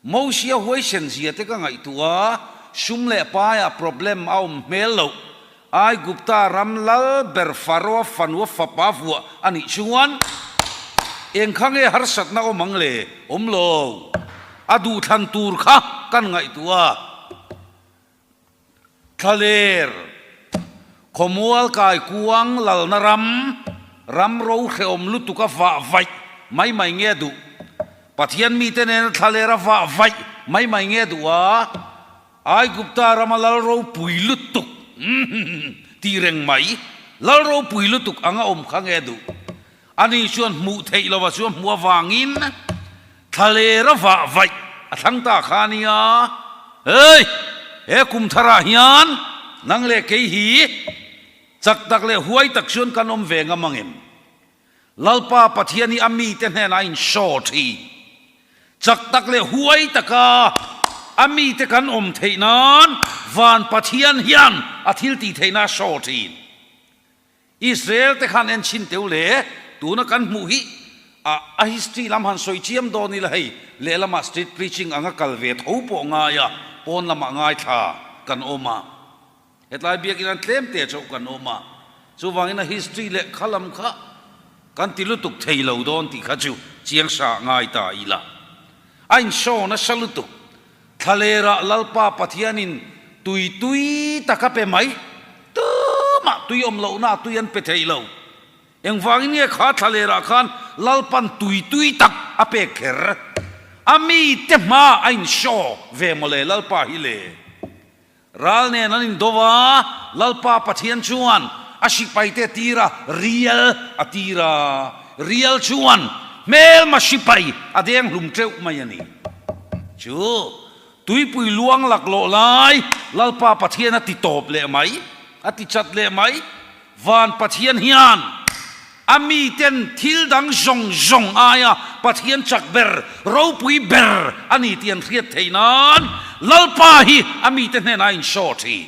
Mosia huaisen zia te ka ngaihtuah a, sum leh paiah problem a awm hmel loh. Aigupta ram lal ber Faroa fanua fapa vuah a nih chuan eng kha nge harsatna awm ang le? Awm lo. A duhthlan tur kha kan ngaihtuah a. Thlaler, Khawmual kaikuang lalna ram, ram ro hrehawm lutuk a vah vaih mai mai nge duh? Pathian mite nena thlaler a vah vaih mai mai nge duh a? Aigupta rama lal ropui lutuk tih reng mai, lal ropui lutuk anga awm kha nge duh? Ani chuan hmuh theih lova chuan hmuh avangin Thlaler a vah vaih a thlang ta kha a nia. Hei! He kum tharah hian nang leh kei hi chak tak leh huai tak chuan kan awm ve ngam ang em? Lalpa Pathian hi a mite hnenah a inshaw thin. Chak tak leh huai taka a mite kan awm theih nan Van Pathian hian a thil tih theihna a show thin. Israel te khan en chhin teu le, tuna kan hmuh hi a a history lam han sawi chiam dawn ila hei, lehlamah street preaching anga kal ve tho pawh ngai a, pawn lamah ngaithla kan awm a, hetlai biakin an tlem te chauh kan awm a, chuvangin a history leh kha lam kha kan ti lutuk thei lo dawn tih kha chu chiang sa ngai ta ila. A inshaw nasa lutuk. Thlalerah Lalpa Pathianin tui tui tak a pe mai. Tumah tui awm lohna tui an pe thei lo. Engvangin nge kha thlalerah khan Lalpan tui tui tak a pek kher? A mite hma a inshaw ve mawle Lalpa hi le. Ral nen an indo a, Lalpa Pathian chuan a sipaite a tir a, rial a tir a, rial chuan hmelma sipai a deng hlum teuh mai a ni. Chu tuipui luang laklawh lai Lalpa Pathian a ti tawp leh mai, a ti chat leh mai. Van Pathian hian a miten thil dang zawng zawng aia Pathian chak ber, ropui ber a ni tih an hriat theih nan Lalpa hi a mite hnenah a inshaw thin.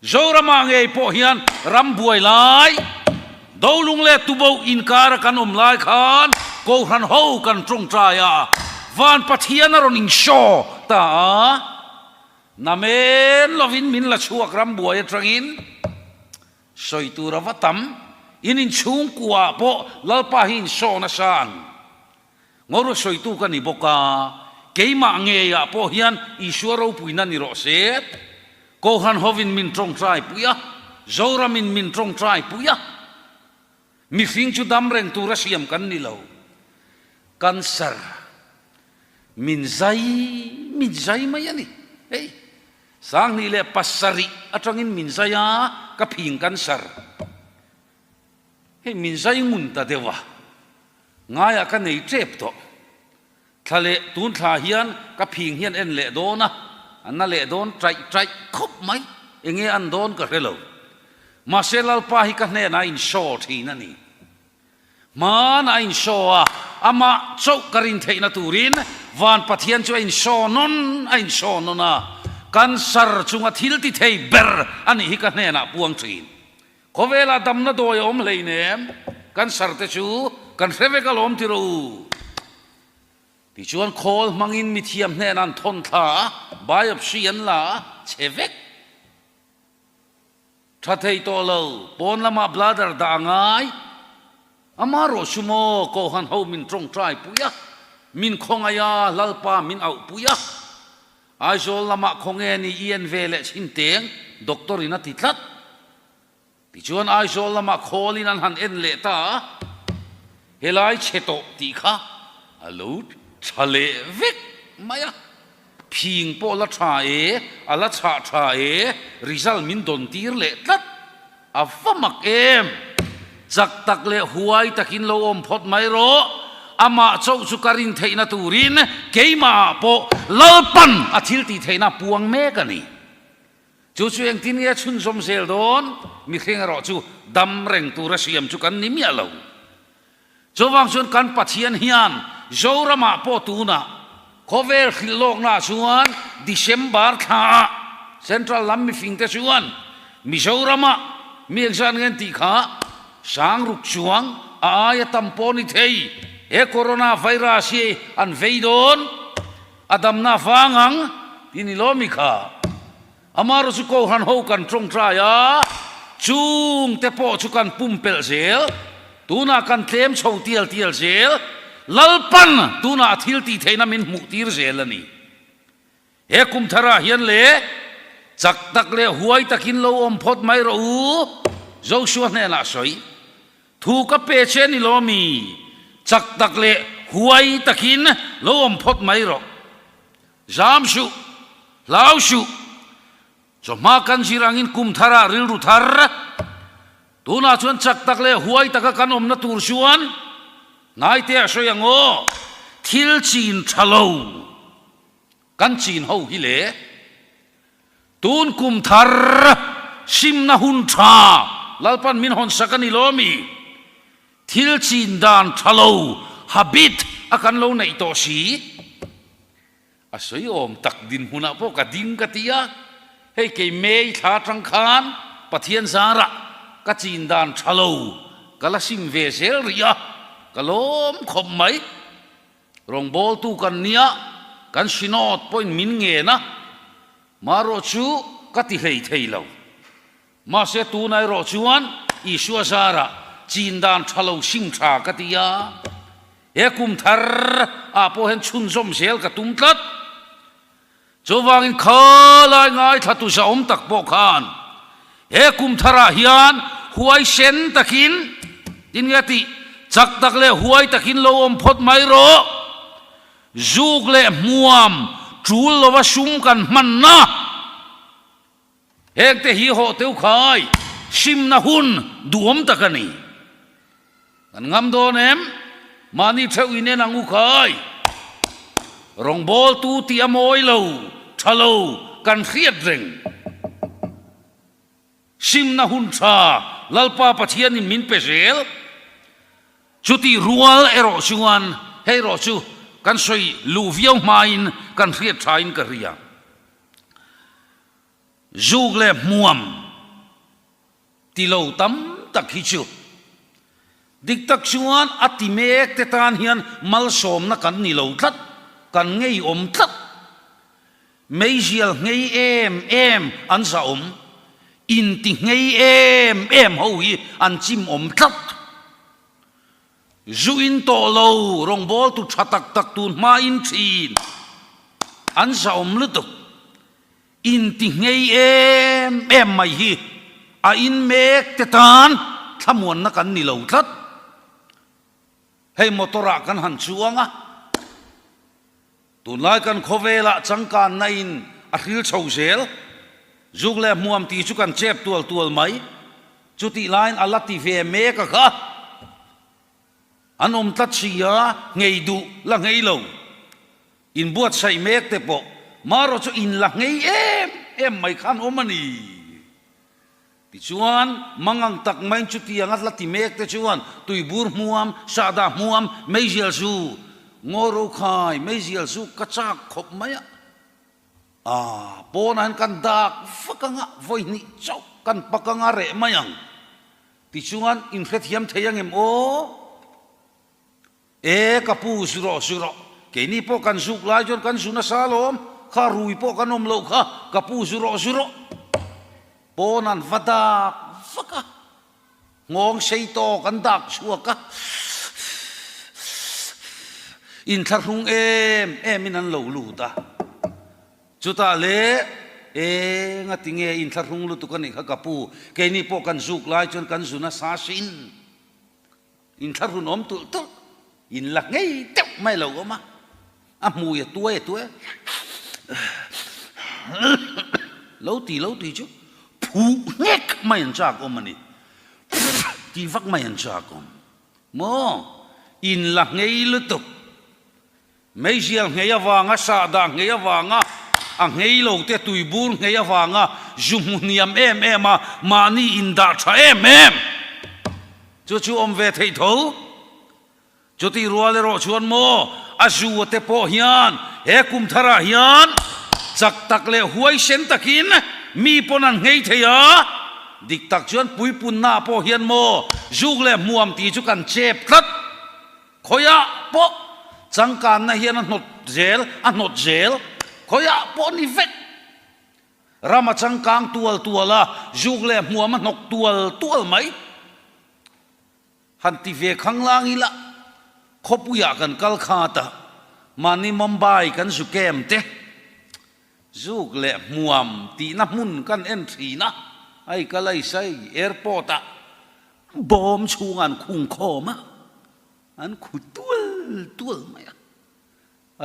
Zoramah ngei pawh hian ram buai lai, Dolung leh Tuboh inkara kan awm lai khan Kohhran ho kan tawngtai a, Van Pathian a rawn inshaw ta a. Namen lovin min la chhuak ram buai atangin sawi tur a va tam. In inchhungkuaah pawh Lalpa hi insaw nasa ang. Ngawrh sawitu ka ni bawk a, keimah ngeiah pawh hian Isua ropuina ni rawh se. Kohhran hovin min tawngtai pui a, Zoramin min tawngtai pui a. Mihring chu dam reng tura siam kan ni lo. Cancer min zai min zai mai a ni. Hei, 2007 atangin min zai a, ka phing cancer. Hei, min zai ngun ta deuh a, ngaiah ka nei tep tawh. Thla leh tun thla hian ka phing hian en leh dawn a, a na leh dawn taih taih khawp mai, enge an dawn ka hre lo. Mahse Lalpa hi ka hnenah a inshaw thin a ni. Hmanah a inshaw a, amah chauh ka rin theihna turin Van Pathian chu a inshaw nawn a inshaw nawn a, cancer chunga thil ti thei ber a nih hi ka hnenah puang thin. Khawvelah damna dawi a awm hleinem, cancer te chu kan hre vek alawm ti rawh u. Tichuan khawl hmangin mithiam hnenah an thawn thla a, biopsy an la a, chhe vek. Tha thei tawh lo, pawn lamah bladder dah a ngai. Ama rawh chu maw, Kohhran ho min tawngtai pui a, min khawngaih a, Lalpa min auh pui a. Aizawl lamah khawnge ni i en ve leh chhin teng, doctor in a ti tlat. Tichuan Aizawl lamah khawlin an han en leh ta a, helai chhe tawh tih kha a lo tha leh vek mai a, phing pawh la tha e, a la chhah tha e, result min dawn tir leh tlat. A va mak em! Chak tak leh huai takin lo awm phawt mai rawh, amah chauh chu ka rin theihna turin keimahah pawh Lalpan a thil tih theihna puang mek a ni. Chu chu engtin nge chhunzawm zel dawn? Mihring erawh chu dam reng tura siam chu kan ni miah lo. Chuvang chuan kan Pathian hian Zoramah pawh tunah khawvel hrilh lawknaah chuan December thlaah Central lam mifingte chuan Mizoramah mi engzat nge an tih kha Sangruk chuang a aia tam pawh ni thei he Corona virus hi an vei dawn. A damna vang ang ti ni lo mi kha. Amaherawh chu Kohhran ho kan tawngtai a, chung te pawh chu kan pumpelh zel. Tunah kan tlem chho tial tial zel. Lalpan tunah a thil tih theihna min hmuh tir zel a ni. He kum tharah hian le chak tak leh huai takin lo awm phawt mai rawh u, Joshua hnenah sawi. Thu ka pe che ni lo mi, chak tak leh huai takin lo awm phawt mai rawh. Zam suh, hlau suh. Chawhma kan zir angin kum tharah rilru thar. Tunah chuan chak tak leh huai taka kan awmna tur chuan hnaite a sawi ang aw, thil chin tha lo kan chin ho hi le. Tun kum thar simna hun tha Lalpan min hawn sak a ni lo mi? Thil chin dan tha lo habit a kan lo neih tawh si. A sawi awm tak dinhmunah pawh ka ding ka ti a, hei kei May thla atang khan Pathian zarah ka chin dan tha lo ka la sim ve zel rih a, ka lawm khawp mai. Rawngbawltu kan nia, kan Synod pawhin min ngen a, marawh chu ka ti hlei thei lo. Mahse tuna erawh chuan Isua zarah chin dan tha lo sim tha ka ti a, he kum thar ah pawh hian chhunzawm zel ka tum tlat. Chuvangin khalai ngaithla tu zahawm tak pawh khan he kum thar ah hian huaisen takin tin nge tih chak tak leh huai takin lo awm phawt mai rawh. Zuk leh hmuam tul lova sum kan hmanna. Hengte hi hawh teu khai simna hun duhawm tak a ni. Kan ngam dawn em? Mahni theuh in en ang u khai. Rawngbawltu tih a mawi lo, tha lo kan hriat reng. Simna hun tha Lalpa Pathianin min pe zel. Chutih rual erawh chuan hei erawh chu kan sawi luh viau hmain kan hriat thain ka hria. Zuk leh hmuam ti lo tam tak hi chu dik tak chuan a ti mek te tan hian malsawmna kan ni lo tlat, kan ngeiawm tlat. Meizial nghei em em an zahawm, inti nghei em em ho hi an chimawm tlat. Zu in tawh lo, rawngbawltu tha tak tak tun hma in thin. An zahawm lutuk. Inti nghei em em mai hi a in mek te tan thlamuanna kan ni lo tlat. Hei motor ah kan han chuang a, tunlai kan khawvelah changkanna in a hril chho zel. Zuk leh hmuam tih chu kan chep tual tual mai. Chutih laiin a la ti ve mek a kha. An awm tlat si a, nghei duh la nghei lo. Inbuatsaih mek te pawh marawh chu in la nghei em em mai khan awm a ni. Tichuan, mangang tak maiin chutiang a la ti mek te chuan tuibur hmuam, sahdah hmuam, meizial zu, ngaw ro khai, meizial zu ka chak khawp mai a. A, pawnah hian kan dak vak ang a, vawi hnih chauh kan pak ang a reh mai ang. Tichuan, inhrethiam thei ang em aw? E, ka pu, zu rawh, zu rawh. Keini pawh kan zuk lai chuan kan zu nasa alawm, kha rui pawh kan awm loh kha, ka pu, zu rawh, zu rawh. Pawn an va dak vak a, nghawng sei tawk an dak chhuak a, inthlahrung em emin an lo lut a. Chutah le, Eng a ti nge inthlahrung lutuk a nih kha ka pu, keini pawh kan zuk lai chuan kan zu nasa sin. Inthlahrun awm tulh tulh, in la ngei deuh mai lo awm a, a hmui a tuai a tuai a, lo ti lo ti chu phuh nghek mai an chak awm a ni, ti vak mai an chak awm maw, in la ngei lutuk. Meizial nghei avanga, sahdah nghei avanga, a nghei lo te tuibur nghei avanga zu hmu hniam em em a, mahni indah tha em em chu chu awm ve theih tho. Chutih rual erawh chuan maw a zu a te pawh hian he kum tharah hian chak tak leh huaisen takin mi pawn an nghei thei a, dik tak chuan puipunna ah pawh hian maw zuk leh hmuam tih chu kan chep tlat. Khawiah pawh changkanna hian a hnawt zel, a hnawt zel. Khawiah pawh a ni vek. Ram a changkang tual tual a, zuk leh hmuam a hnawk tual tual mai. Han ti ve khanglang ila, khawpuiah kan kal khat a, mahni Mumbai kan zu kem te, zuk leh hmuam tihna hmun kan en thin a, hei ka laisai airport ah bawm chhungah an khung khawm a, an khu tual tual mai a,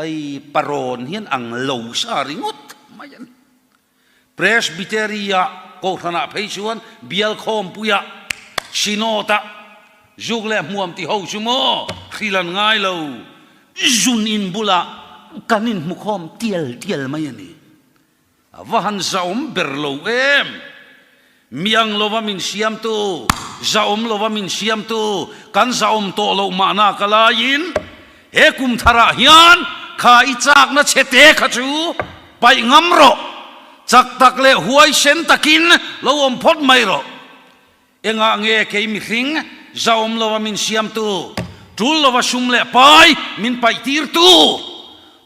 hei parawn hian ang lo sa ringawt mai a ni. Presbytery-ah Kohhranah phei chuan bial khawmpuiah Synod-ah zuk leh hmuam ti ho chu maw hril an ngai lo, zun in bulah kan inhmu khawm tial tial mai a ni. A va han zahawm ber lo em! Mi ang lova min siamtu, zahawm lova min siamtu, kan zahawm tawh loh mahna ka laiin he kum tharah hian kha i chakna chhe te kha chu paih ngam rawh, chak tak leh huaisen takin lo awm phawt mai rawh. Engah nge kei mihring zahawm lova min siamtu, tul lova sum leh pai min paih tirtu,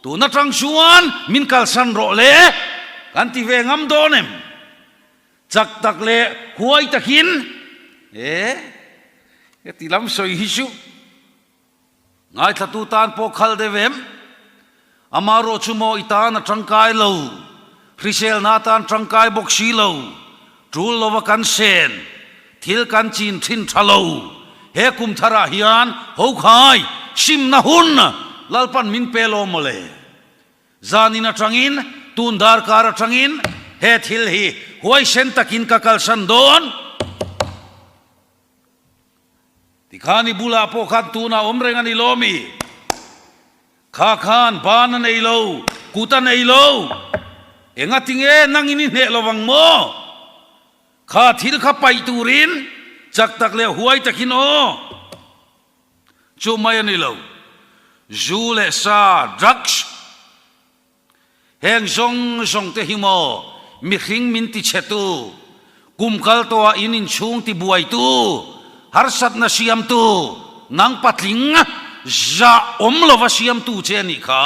tun atang chuan min kalsan rawh le kan ti ve ngam dawn em? Chak tak leh huai takin e heti lam sawi hi chu ngaithlatu tan pawh khal deuh em? Amaherawh chu maw i tan a tangkai lo, hriselna atan tangkai bawk si lo, tul lova kan sen, thil kan chin thin tha lo, he kum tharah hian hokhai simna hun Lalpan min pe lo mawle. Zanin atangin, tun darkar atangin he thil hi huaisen takin ka kalsan dawn. Tikhan i bulah pawh khan tunah awm reng a ni lo mi? Kha khan ban a nei lo, kut a nei lo. Engatinge nangin i hneh lovang maw? Kha thil kha paih turin chak tak leh huai takin aw. Chu mai a ni lo, zu leh sa, drugs, heng zawng zawng te hi maw mihring min ti chhetu, kum kal tawhah in inchhung ti buaitu, harsatna siamtu, nang patling zah awm lova siamtu che a nih kha.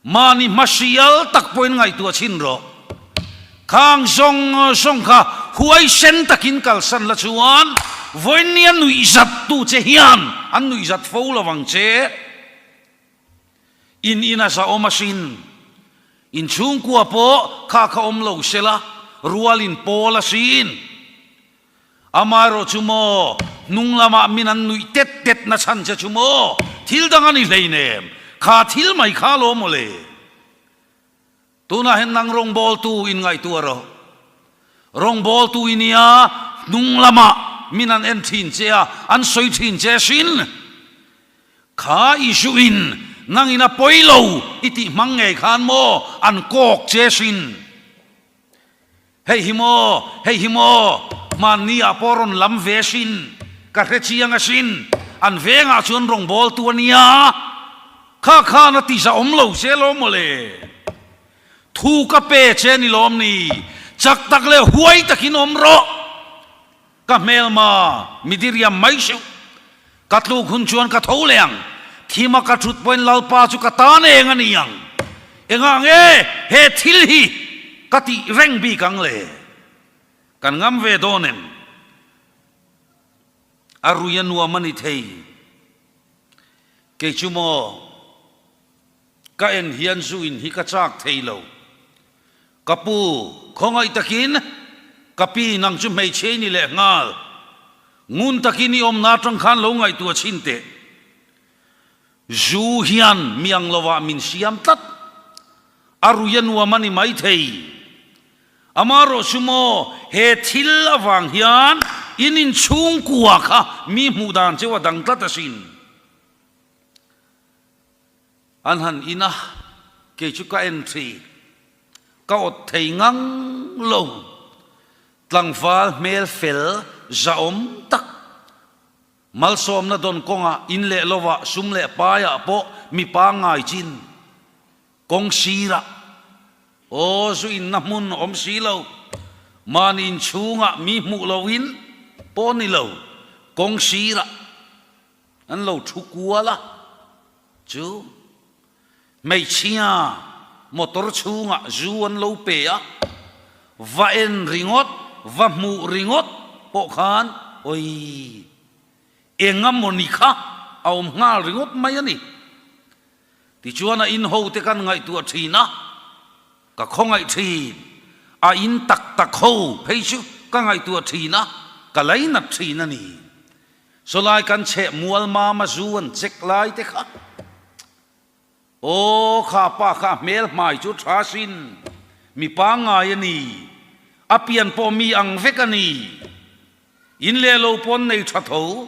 Mahni hmasial tak pawhin ngaihtuah chhin rawh. Khang zawng zawng kha huaisen takin kalsan la chuan vawinia nuihzat tu che hian an nuihzat fo lo vang che. In ina zahawm asin. In chhungkua pawh kha kha awm lo sela, rualin pawl asin. Amaherawh chu maw, hnung lamah min an nuih tet tet na chhan che chu maw, thil dang a ni hleinem, kha thil mai kha lo maw le. Tunah hian nang rawngbawltu in ngaihtuah rawh. Rawngbawltu i nia, hnung lamah min an en thin che a, an sawi thin che sin. Kha Isuin nangin a pawi lo i tih hmang ngei khan maw an kawk che sin. Hei hi maw, hei hi maw, hmanni ah pawh rawn lam ve asin, ka hre chiang asin, an vengah chuan rawngbawltu a nia, kha khan a ti zahawm lo che lawm maw le, thu ka pe che ni lawm ni, chak tak leh huai takin awm rawh. Ka hmelma mi diriam mai seuh. Ka tluk hun chuan ka tho leh ang. Thima ka thut pawhin Lalpa chu ka tan eng a ni ang. Engah nge he thil hi ka tih reng bik ang le? Kan ngam ve dawn em? A rui a nuam a ni thei. Kei chu maw ka en hian zu in hi ka chak thei lo. Ka pu, khawngaih takin ka pi nang chu hmeichhe i ni leh nghal. Ngun takin i awmna atang khan lo ngaihtuah chhin teh. Zu hian mi ang lovah min siam tlat. A rui a nuam a ni maithei. Amaherawh chu maw, he thil avang hian in inchhungkua kha mi hmuh dan cheu a dang tlat asin. An han in a, kei chu ka en thin. Ka awt thei ngang lo. Tlangval hmel fel zahawm tak, malsawmna dawn kawngah in leh lovah sum leh paiah pawh mi pangngai chin kawng sirah aw zu inna hmun awm si lo, mahni inchhungah mi hmuh loin pawh ni lo, kawng sirah an lo thu kual a chu. Hmeichhia motor chhungah zu an lo pe a, va en ringawt, va hmuh ringawt pawh khan awii eng amawni kha a awm nghal ringawt mai a ni. Tichuan a in ho te kan ngaihtuah thin a, ka khawngaih thin, a in tak tak ho phei chu ka ngaihtuah thin a, ka lainat thin a ni. Sawlai kan chheh mual mama zu an check lai te kha. Aw kha pa kha a hmel hmai chu tha sin, mi pangngai a ni, a pian pawh mi ang vek a ni, in leh lo pawn nei tha tho,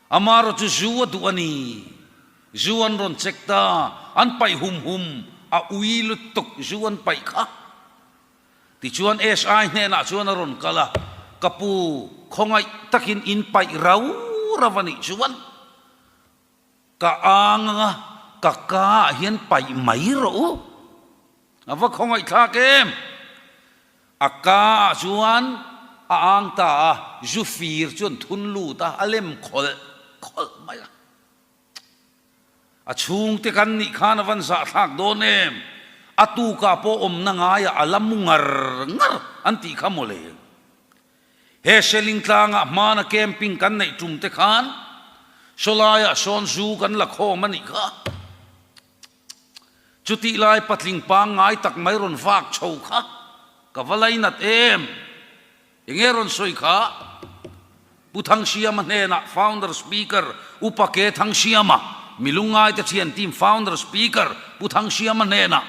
amarawh chu zu a duh a ni, zu an rawn check ta, an paih hum hum, a ui lutuk zu an paih kha. Tichuan SI hnenah chuan a rawn kal a, Ka pu, khawngaih takin in paih rau rau a nih chuan, Ka ang anga ka ka ah hian paih mai rawh u. A va khawngaihthlak em? A ka ah chuan a ang ta a, zu fir chuan thun lut a, a lem khawlh khawlh mai a. A chhungte kan nih khan a van zahthlak dawn em? A tukah pawh awmna ngaiah a la mu ngar ngar an tih kha mawle. He Seling tlangah hmana camping kan neih tum te khan sawlaiah sawn zu kan la khawm a nih kha. Chutih lai patling pangngai tak mai rawn vak chho kha ka va lainat em. Enge rawn sawi kha? Pu Thangsiama hnenah Founder Speaker Upa Ke Thangsiama, Milungngai te thian team Founder Speaker Pu Thangsiama hnenah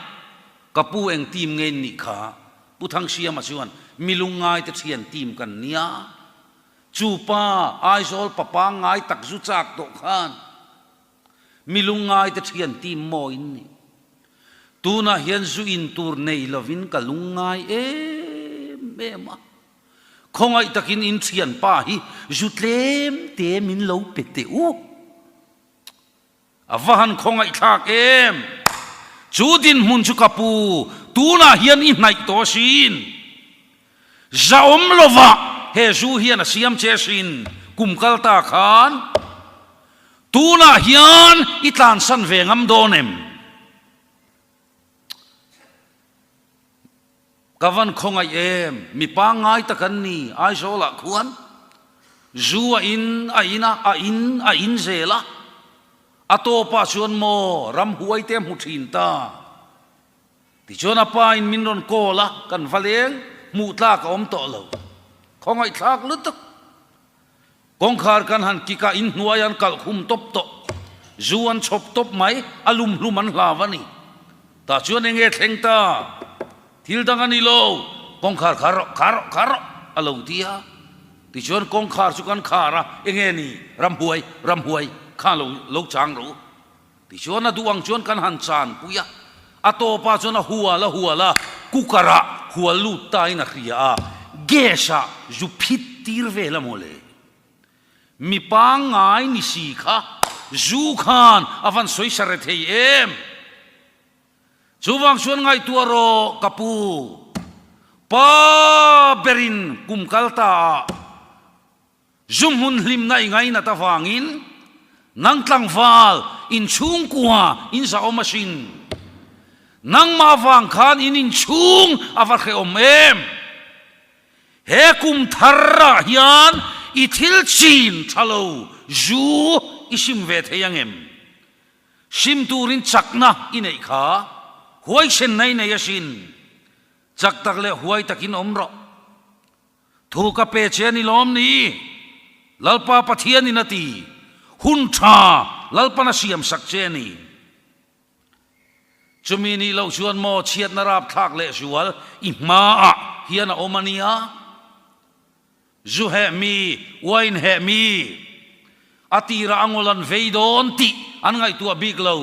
Ka pu eng team nge in nih kha? Pu Thangsiama chuan, Mi lungngaite thian team kan nia. Chu pa Aizawl pa pangngai tak zu chak tawh khan mi lungngaite thian team maw in nih? Tunah hian zu in tur nei lovin ka lungngai em em a. Khawngaih takin in thianpa hi zu tlem te min lo pe teh u. A va han khawngaihthlak em! Chu dinhmun chu ka pu, tunah hian i hnaih tawh asin. Zahawm lova he zu hian a siam che asin, kum kal ta khan. Tunah hian i tlansan ve ngam dawn em? Ka van khawngaih em, mi pangngai tak an ni, Aizawlah khuan zu a in a in a, a in a in zel a, a tawpah chuan maw ramhuai te a hmu thin ta. Tichuan a pa in min rawn call a, kan va leng, hmuh tlak a awm tawh lo. Khawngaih thlak lutuk. Kawngkhar kan han kik a, inhnuai an kalh khum tawp tawh. Zu an chhawp tawp mai, a lum hlum an hlau a ni. Tah chuan eng nge thleng ta? Thil dang a ni lo, kawngkhar khar rawh, khar rawh, khar rawh a lo ti a. Tichuan kawngkhar chu kan khar a, eng nge ni? Ramhuai, ramhuai kha lo lo chang rawh u. Tichuan a duh ang chuan kan han chan pui a, a tawpah chuan a hual a hual a, cooker ah hual lut ta in a hria a, gas ah zu phit tir vel a mawle. Mi pangngai ni si kha zu khan a van sawi sa re thei em. Chuvang chuan ngaihtuah rawh ka pu, pa berin kum kal ta ah Zu hmun hlimna i ngainat avangin nang tlangval inchhungkua in zahawm asin. Nangmah avang khan in inchhung a va hrehawm em? He kum tharah hian i thil chin tha lo zu i sim ve thei ang em? Sim turin chakna i neih kha huaisenna i nei asin. Chak tak leh huai takin awm rawh. Thu ka pe che a ni lawm ni? Lalpa Pathianin a ti. Hun tha Lalpan a siam sak che a ni. Chumi nih loh chuan maw chhiatna rapthlak leh zual i hmaah hian a awm a nia. Zu heh mi, uain heh mi, a tirah a ngawl an vei dawn tih an ngaihtuah bik lo.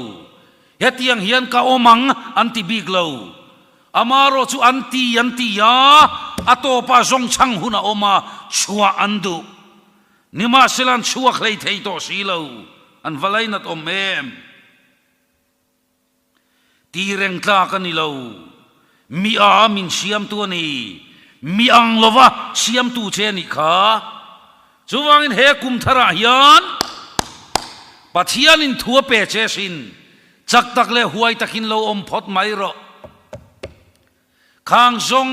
Hetiang hian ka awm ang an ti bik lo. Amarawh chu an ti an ti a, a tawpah zawngchhang hun a awm a, chhuah an duh. Nimahsela an chhuak hlei thei tawh si lo, an va lainat awm em? Ti reng tlak a ni lo. Mi a min siamtu a ni. Mi ang lova siamtu che a nih kha. Chuvangin he kum tharah hian Pathianin thu a pe che sin. Chak tak leh huai takin lo awm phawt mai rawh. Khang zawng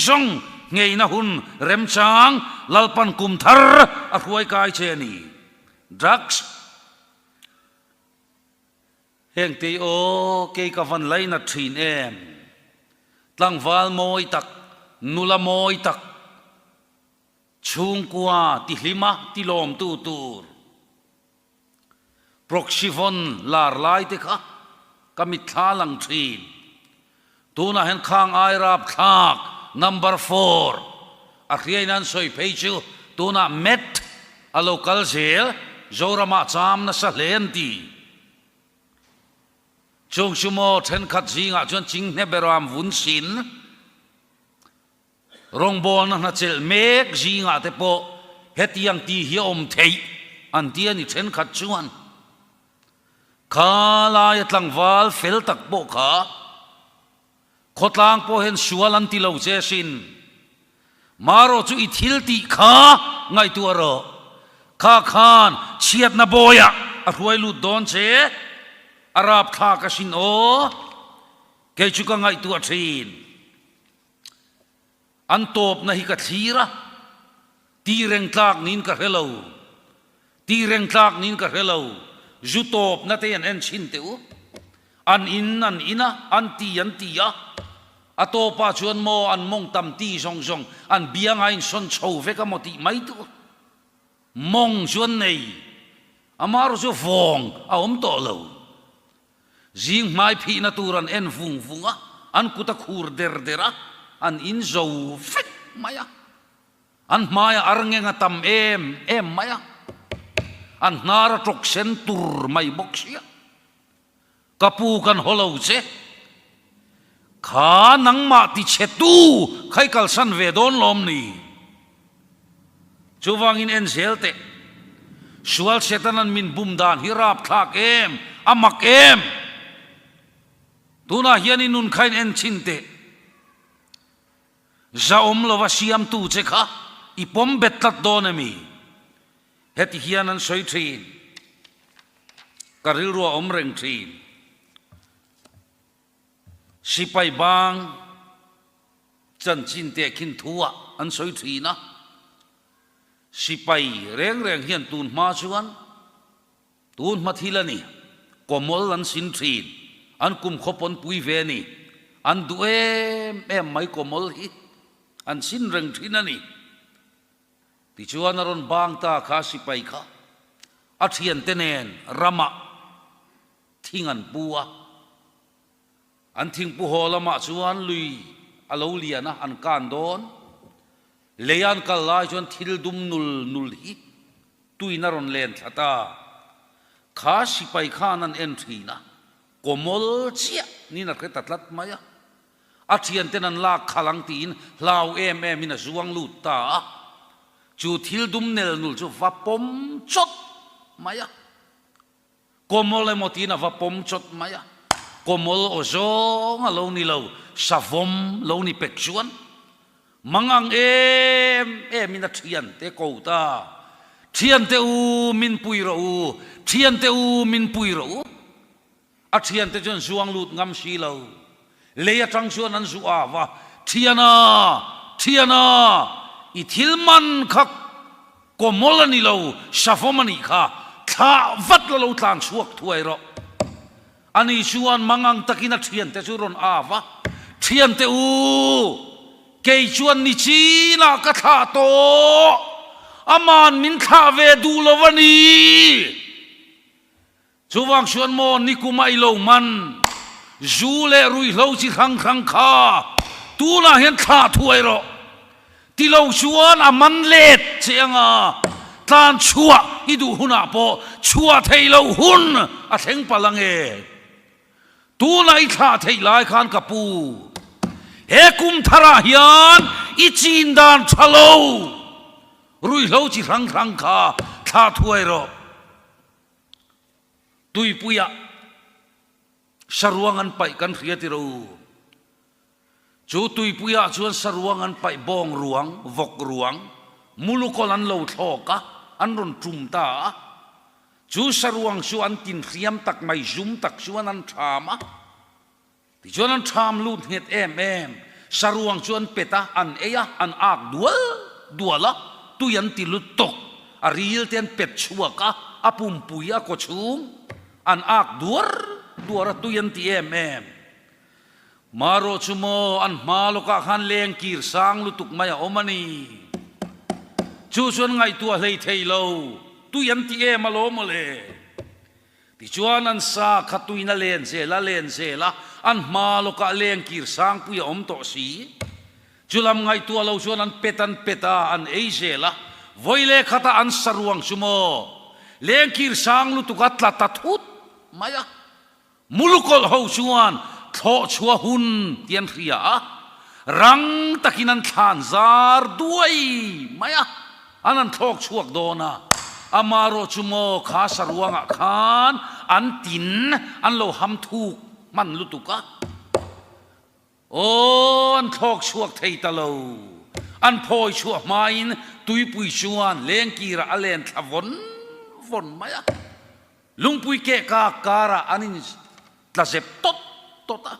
zawng ngheina hun remchang Lalpan kum thar a hruai kai che a ni. Drugs. Heng tei aw kei ka van lainat thin em. Tlangval mawi tak, nula mawi tak, chhungkua tihlima tilawmtu tur. Proxyvon lar lai te kha ka mitthla lang thin. Tunah hian khang ai rapthlak number four a hriain an sawi phei chu tunah Met a lo kal zel Zoramah cham nasa hle an ti. Chung chu maw thenkhat zingah chuan chinghne beram vun sin Rawngbawlna hna chelh mek zingah te pawh hetiang tih hi a awm theih an ti a ni thenkhat chuan. Kha laia tlangval fel tak pawh kha khawtlang pawh hian sual an ti lo che sin. Marawh chu i thil tih kha ngaihtuah rawh. Kha khan chhiatna bawiah a hruai lut dawn che, a rapthlak asin aw. Kei chu ka ngaihtuah thin. An tawpna hi ka thlir a, ti reng tlak niin ka hre lo, ti reng tlak niin ka hre lo, zu tawpna te an en chhin teh u. An in an in a, an ti an ti a, a tawpah chuan maw an mawng tam ti zawng zawng an bianga insawn chho vek a maw tih mai tur. Mawng chu an nei, amaherawhchu chu vawng a awm tawh lo. Zing hmai phihna tur an en vung vung a, an kut a khur der der a, an in zo vek mai a. An hmaiah arngeng a tam em em mai a, an hnar a tawk sen tur mai bawk sia. Ka pu kan haw lo che, kha nangmah ti chhe tu kha i kalsan ve dawn lawm ni? Chuvangin en zel teh. Sual Setanan min bum dan hi rapthlak em? A mak em? Tunah hian i nun kha in en chhin teh. Zahawm lova siamtu che kha i pawm bet tlat dawn emi? Heti hian an sawi thin. Ka rilru a awm reng thin. Sipai bang. Chanchin tehkhin thu ah an sawi thin a, sipai reng reng hian tun hma chuan tun hma thil a ni, kawmawl an sin thin, an kum khawp an pui ve a ni, an duh em em mai kawmawl hi an sin reng thin a ni. Tichuan a rawn bang ta kha sipai kha a thiante nen ramah thing an pu a. An thingpu haw lamah chuan lui a lo lian a, an kan dawn. Lei an kal lai chuan thil dum nul nul hi tuin a rawn len thla ta. Kha sipai khan an en thin a, kawmawl chiah niin a hre ta tlat mai a. A thianten an lak khalh ang tiin hlau em emin a zuang lut ta a. Chu thil dum nel nul chu va pawm chawt mai a. Kawmawl emaw tiin a va pawm chawt mai a, kawmawl aw zawng a lo ni lo, savawm lo ni pek chuan mangang em em in a thiante ko ta, Thiante u min pui rawh u, thiante u min pui rawh u. A thiante chuan zuang lut ngam si lo, lei atang chuan an zu av a, Thiana, thiana, i thil man kha Kawmawl a ni lo, savawm a nih kha, thlah vat la lo tlan chhuak thuai rawh. Ani chuan mangang takin a thiante chu rawn av a, Thiante u, kei chuan ni chinah ka thlah tawh, aman min thlah ve duh lo a ni. Chuvang chuan maw nikum a i lo man zu leh ruihhlo chi hrang hrang kha tunah hian thlah thuai rawh. Ti lo chuan a man let che anga tlan chhuah i duh hunah pawh chhuah theih loh hun a thleng palh ange. Tunah i thlah theih lai khan ka pu, he kum tharah hian i chin dan tha lo ruihhlo chi hrang hrang kha thlah thuai rawh. Tuipuiah saruang an paih kan hria ti ro. Chu tuipuiah chuan saruang an paih bawng ruang, vawk ruang, mulukawl an lo thlawk a, an rawn tum ta a. Chu saruang chu an tin hriam tak mai zum tak chuan an ṭham a. Tichuan an ṭham lut nghet em em. Saruang chu an pet a, an ei a, an ak dual dual a, tui an ti lut tawk. A ril te an pet chhuak a, a pumpui a kawchhung an ak duar duar a, tui an ti em em. Marawh chu maw an hma lawkah khan leng kir sang lutuk mai a awm a ni. Chu chuan ngaihtuah hlei thei lo, tui an ti em alawm maw le? Tichuan an sa kha tuin a len zel a len zel a, an hma lawkah leng kir sangpui a awm tawh si. Chu lam ngaihtuah lo chuan an pet an pet a, an ei zel a, vawi leh khatah an sa ruang chu maw leng kir sang lutuk a tla ta thut mai a. Mulukawlh ho chuan thlawh chhuah hun ti an hria a, rang takin an thlan zar duai mai a, an han thlawk chhuak dawn a. Amarawh chu maw kha saruangah khan an tin an lo ham thuk hman lutuk a, aw an thlawk chhuak thei ta lo. An phawi chhuah hmain tuipui chuan lengkirah a len thla vawn vawn mai a. Lungpui keh kak karah an in tla zep tawt tawt a.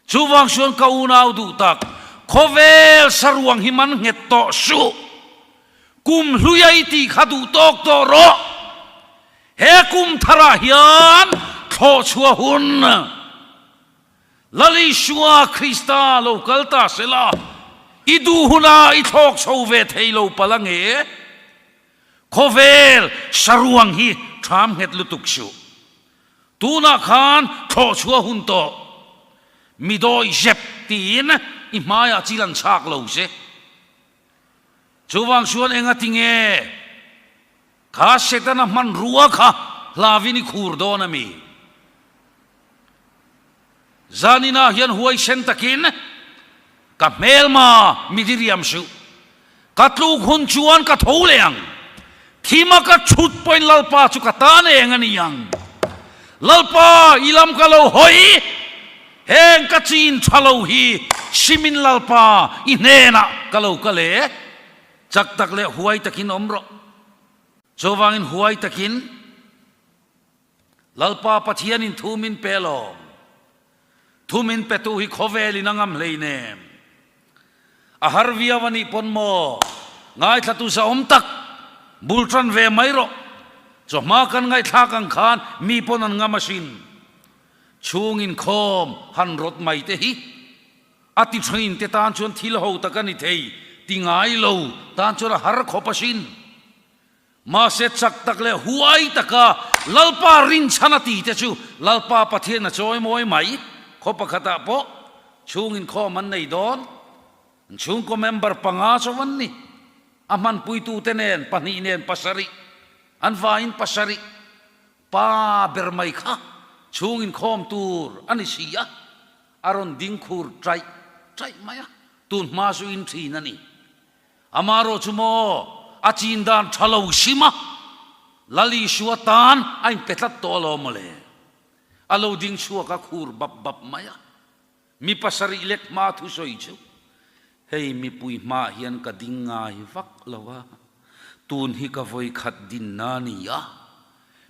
Chuvang chuan ka unau duh tak, khawvel saruang hi man nghet tawh suh. Kum hluia i tih kha duh tawk tawh rawh. He kum tharah hian thlawh chhuah hun Lal Isua Krista lo kal ta sela, i duh hunah i thlawk chho ve thei lo palh ange. Khawvel saruang hi ṭham nghet lutuk suh. Tunah khan thlawh chhuah hun tawh. Mi dawi zep tiin i hmaiah chil an chhak lo che. Chuvang chuan enga tinge kha Setana hmanrua kha hlavin i khur dawn a mi? Zaninah hian huaisen takin ka hmelma mi diriam suh. Ka tluk hun chuan ka tho leh ang. Thima ka chhut pawhin Lalpa chu ka tan eng a ni ang. Lalpa, i lam ka lo hawi, heng ka chin tha lo hi simin Lalpa i hnenah ka lo kal e. Chak tak leh huai takin awm rawh. Chuvangin huai takin. Lalpa Pathianin thu min pe lawm. Thu min petu hi khawvelin a ngam hleinem. A har viau a nih pawn maw? Ngaithlatu zahawm tak, bul tan ve mai rawh. Chawhma kan ngaihthlak ang khan mi pawn an ngam asin. Chhung inkhawm han rawt mai te hi a ti thin te tan chuan thil ho tak a ni thei ti ngai lo tan chuan a har khawp asin. Mahse chak tak leh huai taka Lalpa rinchhan a ti te chu Lalpa Pathian a chawi mawi mai. Khaw pakhatah pawh chhung inkhawm an nei dawn. An chhungkaw member panga chauh an ni. A hmanpuitute nen pahnih nen pasarih, an vaiin pasarih pa ber mai kha chhung inkhawm tur a ni si a, a rawn ding khur chaih chaih mai a, tun hma chu in thin a ni. Amarawh chu maw a chin dan tha lo hrim a, Lal Isua tan a inpe tlat tawh alawm mawle. A lo ding chhuak a khur bap bap mai a, mi pasarih lek hma thusawi chu, Hei mipui hmaah hian ka ding ngai vak lo a, tun hi ka vawikhat dinna a ni a,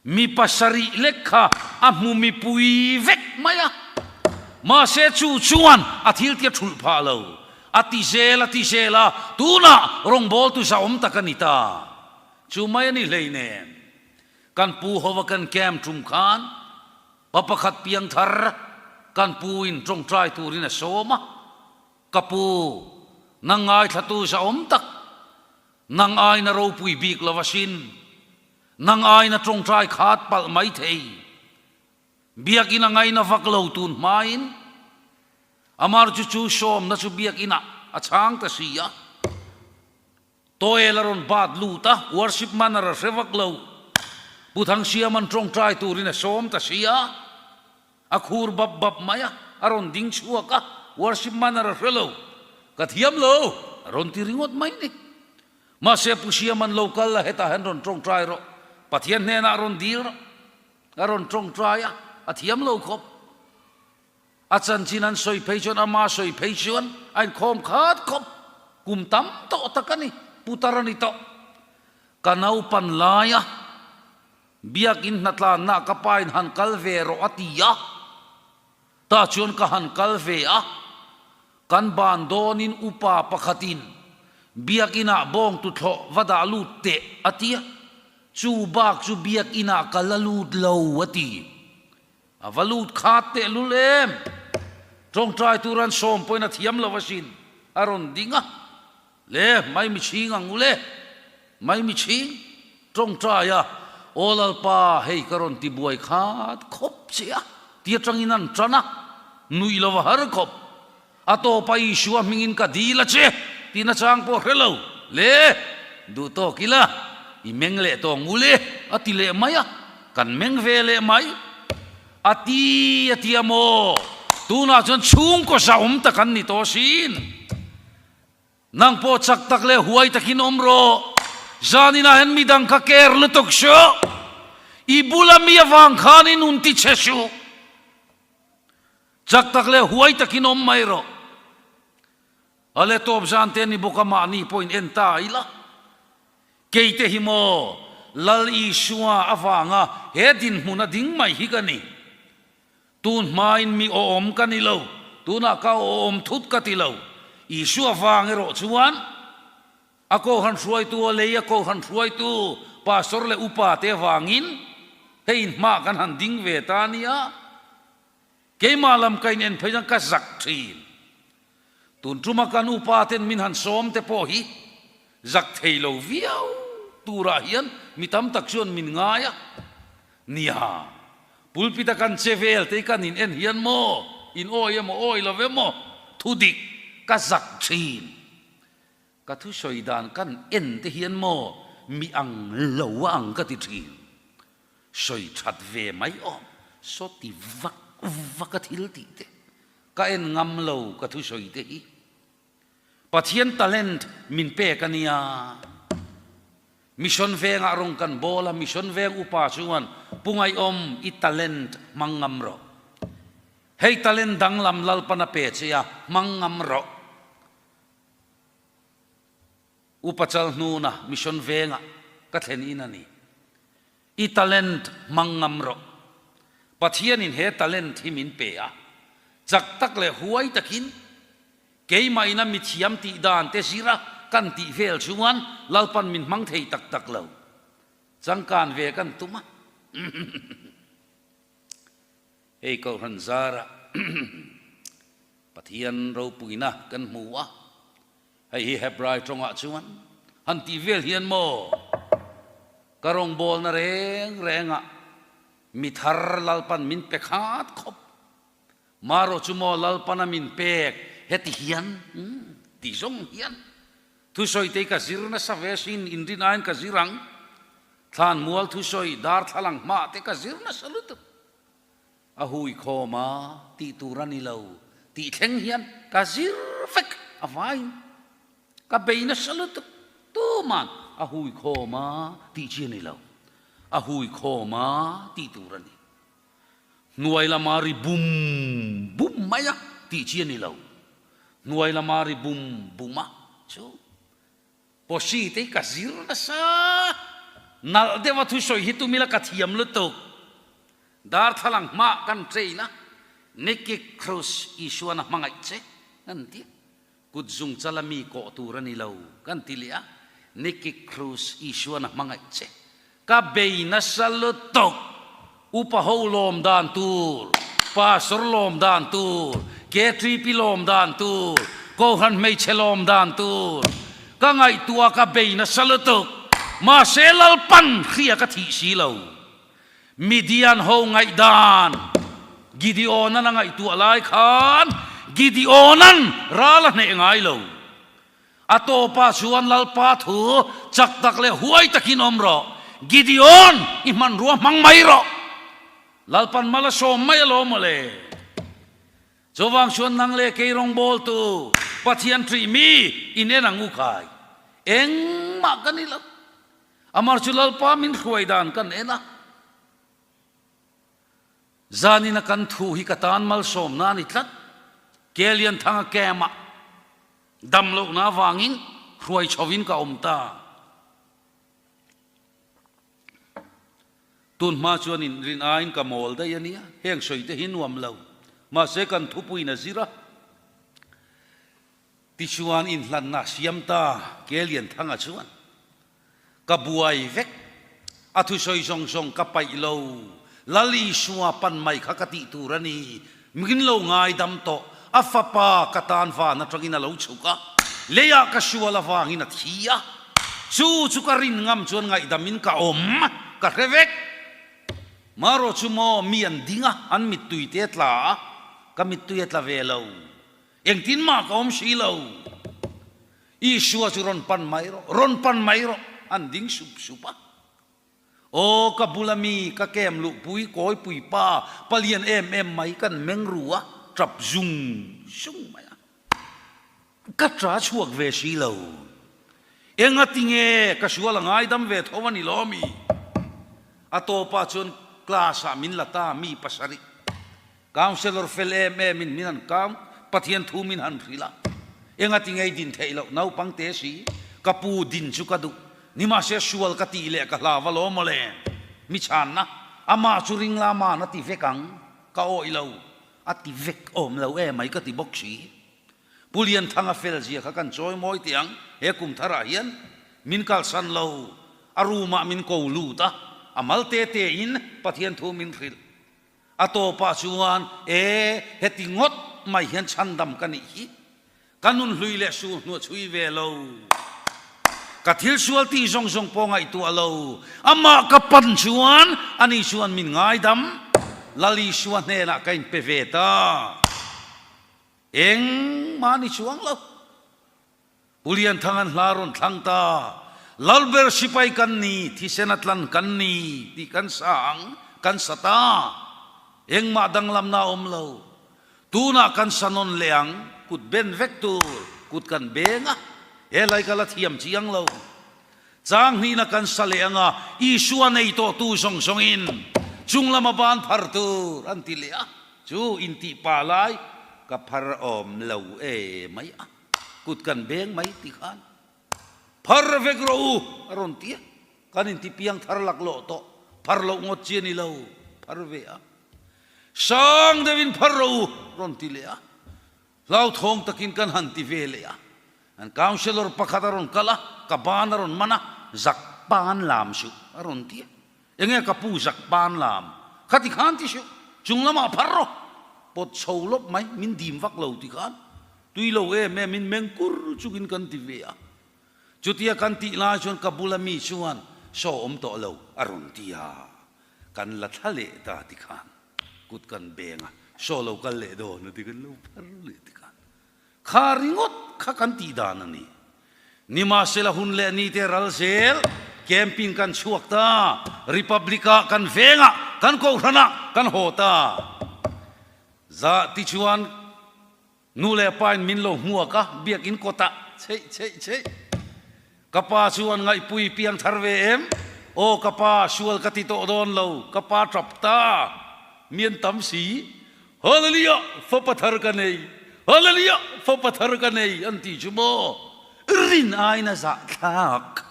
Mi pasarih lek kha a hmu mipui vek mai a, mahse chu chuan a thil ti a thulh phah lo. A ti zel a ti zel a, tunah rawngbawltu zahawm tak a ni ta. Chu mai a ni hleinem. Kan pu hova kan camp tum khan pa pakhat piangthar kan pu in tawngtai turin a sawm a, Ka pu, nang ngaithlatu zahawm tak, nang aina ropui bik lo asin. Nang aina tawngtai khat palh mai thei. Biakinn a ngaina vak lo tun hmain Amar chu chu sawmna chu biakinah a chhang ta si a. Toel a rawn bat lut a, worship manner a hre vak lo. Pu Thangsiaman tawngtai turin a sawm ta si a. A khur bap bap mai a, a rawn ding chhuak a, worship manner a hre lo. Ka thiam lo, a rawn ti ringawt mai ni. Mahse Pu Siaman lo kal la hetah hian rawn tawngtai rawh, Pathian hnenah rawn dil rawh. A rawn tawngtai a, a thiam lo khawp. A chanchin an sawi phei chuan, ama sawi phei chuan a inkhawm khat khawp. Kum tam tawh tak a ni, putar a ni tawh. Ka naupan laia. Biakinn hnatlanna ka pain han kal ve rawh a ti a, tah chuan ka han kal ve a, kan ban dawnin upa pakhatin Biakinah bawng tuthlawh va dah lut teh a ti a, chu bak chu Biakinah ka la lut lo a ti. A va lut khat tehlul em? Tawngtai tur an sawm pawhin a thiam lo asin, a rawn ding a. Le, Maimichhing ang u le, Maimichhing, tawngtai a, Aw Lalpa, hei ka rawn ti buai khat khawp che a, ti atangin an tan a, nuih lo a har khawp. A tawpa Isua hmingin ka dil a che, tih nachang pawh hre lo. Le, duh tawk ila, i meng leh tawh ang u le, a ti leh mai a, kan meng ve leh mai. A ti a ti a maw? Tunah chuan chhungkaw zahawm tak an ni tawh asin. Nang pawh chak tak leh huai takin awm rawh. Zaninah hian midang kha care lutuk suh. I bula mi avang khan i nun ti chhe suh. Chak tak leh huai takin awm mai rawh. A le tawp zan te ni bawk a mahni pawhin en ta ila. Keite hi maw Lal Isua avanga he dinhmun a ding mai hi ka ni. Tun hmain mi awm ka ni lo, tunah ka awm thut ka ti lo. Isua vang erawh chuan a kohhran hruaitu, a lei a kohhran hruaitu pastor leh upa te vangin hei inhmah kan han ding ve ta nia. Keimah lam ka in en phei chuan ka zak thin. Tun tuma kan upa ten min han sawm te pawh hi zak thei lo viau turah hian mi tam tak chuan min ngai a. Nia, pulpit a kan che vel te hi kan in en hian maw, in awi emaw awi lo emaw thu dik ka zak thin. Ka thusawi dan kan en te hian maw mi ang lo a ang ka ti thin. Sawi that ve mai awm, saw ti vak vak a thil tih te ka en ngam lo ka thusawi te hi. Pathian talent min pek a nia. Mission vengah rawng kan bawl a, Mission veng upa chuan Pu Ngaihawm i talent hmang ngam rawh. Hei talent danglam Lalpan a pe che a, hmang ngam rawh. Upa Chalhnuna Mission vengah ka thlen in a ni. I talent hmang ngam rawh. Pathianin he talent hi min pe a, chak tak leh huai takin keimah ina mithiam tih dan te zira kan tih vel chuan Lalpan min hmang thei tak tak lo. Changkan ve kan tum a. Hei Kohhran zarah Pathian ropuina kan hmu a, hei hi Hebrai tawngah chuan han tih vel hian maw ka rawngbawlna reng rengah mi thar Lalpan min pe khat khawp, marawh chu maw Lalpana min pek heti hian ti zawng hian thusawite hi ka zir nasa ve sin inrin aiin ka zir ang, thlanmual thusawi darthlalang hmah te ka zir nasa lutuk. A hui khawm a, tih tur a ni lo tih thleng hian ka zir vek a vaiin ka bei nasa lutuk tuman a hui khawm a tih chi a ni lo, a hui khawm a tih tur a ni. Hnuai lama ri bum bum mai a tih chi a ni lo, hnuai lama ri bum bum a chu Posi te hi ka zir nasa. Nalh deuh a thusawi hi tumila ka thiam lutuk. Darthlalang hmah kan train a, Nicky Cruz Isuan a hmangaih che kan ti a, kut zung chala mi kawh tur a ni lo kan ti leh a, Nicky Cruz Isuan a hmangaih che. Ka bei nasa lutuk. Upa ho lawm dan tur, pastor lawm dan tur, KTP lawm dan tur, Kohhran hmeichhe lawm dan tur. Ka ngaihtuah ka bei nasa lutuk. Mahse Lalpan hria ka thih si lo. Midian ho ngaihdan Gideonan a ngaihtuah lai khan Gideonan ral a hneh ngai lo. A tawpah chuan Lalpa thu chak tak leh huai takin awm rawh. Gideon, i hmanrua hmang mai rawh. Lalpan mal a sawm mai alawm mawle. Chuvang chuan nang leh kei rawngbawltu Pathian ṭih mi in en ang u khai. Engmah ka ni lo. Amar chu Lalpa min hruai dan kan en a. Zanina kan thu hi ka tan malsawmna a ni tlat. Kelianthanga camp-ah Dam lohna avangin hruai chhovin ka awm ta. Tun hma chuan in rin aiin ka mawl daih a nia, heng sawi te hi nuam lo. Mahse kan thupuiin a zir a. Tichuan inhlanna siam ta Ke Lianthanga chuan, Ka buai vek, a thusawi zawng zawng ka paih lo, Lal Isua pan mai kha ka tih tur a ni, min lo ngaidam tawh, a fapa ka tan van atangin a lo chhuk a, leiah ka sual avangin a thi a, chu chu ka rin ngam chuan ngaihdamin ka awm, ka hre vek. Marawh chu maw mi an ding a, an mittui te a tla a, ka mittui a tla ve lo. Engtin mah ka awm si lo. Isua chu rawn pan mai rawh, rawn pan mai rawh, an ding sup sup a. Aw, ka bula mi, ka kem luhpui, kawipui pa, palian em em mai kan meng ru a, tap zung zung mai a. Ka ta chhuak ve si lo. Engati nge ka sual a ngaidam ve tho a ni lo mi? A tawpah chuan class ah min la ta mi pasarih. Councillor fel em em in min han count, Pathian thu min han hrilh a. Engati ngei din theih loh naupang te si, ka pu din chu ka duh. Nimahse sual ka tih leh ka hlau a lo mawle. Mi chhanna, amah chu ring la man a ti vek ang, ka awih lo, a ti vek awm lo emai ka ti bawk si. Pu Lianthanga fel zia kha kan chawi mawi teh ang, he kum tharah hian min kalsan lo, a room ah min ko lut a, a mal te te in Pathian thu min hrilh. A tawpah chuan, E, heti ngawt mai hian chhandam ka nih hi. Ka nun hlui leh sur hnuah chhui ve lo. Ka thil sual tih zawng zawng pawh ngaihtuah lo. Amah ka pan chuan ani chuan min ngaidam. Lal Isua hnenah ka inpe ve ta. Engmah ni chuang lo. Pu Lianthang an hla rawn thlang ta. Lalber sipai kan ni, thisen a tlan kan ni tih kan sa ang, kan sa ta. Engmah danglamna a awm lo. Tunah kan sa nawn leh ang, kut ben vek tur, kut kan beng a, he lai ka la thiam chiang lo. Chang hnihna kan sa leh ang a, Isua nei tawhtu zawng zawngin chung lama ban phar tur an ti leh a, chu intih pa lai ka phar awm lo e mai a. Kut kan beng mai ti khan phar vek rawh u a rawn ti a, kan inti piang thar laklawh tawh, phar loh ngawt chi a ni lo, phar ve a, sang deuhin phar rawh u rawn ti leh a, hlauthawng takin kan han ti ve leh a, an councillor pakhat a rawn kal a, ka ban a rawn man a, zak pan lam suh a rawn ti a, Enge ka pu zak pan lam kha ti khan ti suh, chung lamah phar rawh, pawt chho lawp mai, min dim vak lo ti khan tui lo em em in meng kur chungin kan ti ve a. Chutia kan tih lai chuan ka bula mi chuan saw awm tawh lo a rawn ti a, kan la thla leh ta ti khan kut kan beng a, saw lo kal leh dawn a ti kan lo phar leh ti khan. Kha ringawt kha kan tih dan a ni. Nimahsela hun leh ni te ral zel camping kan chhuak ta, Republic ah kan veng ah, kan kohhran ah kan haw ta. Zah tichuan nu leh pa in min lo hmuak a, biakinn kawt ah cheih cheih cheih. Ka pa chu an ngaihpui piang thar ve em? Aw ka pa, sual ka ti tawh dawn lo, ka pa tap ta, mi an tam si. Hallelujah, fapa thar ka nei, Hallelujah, fapa thar ka nei an ti chu maw? Rin aiin a zahthlak,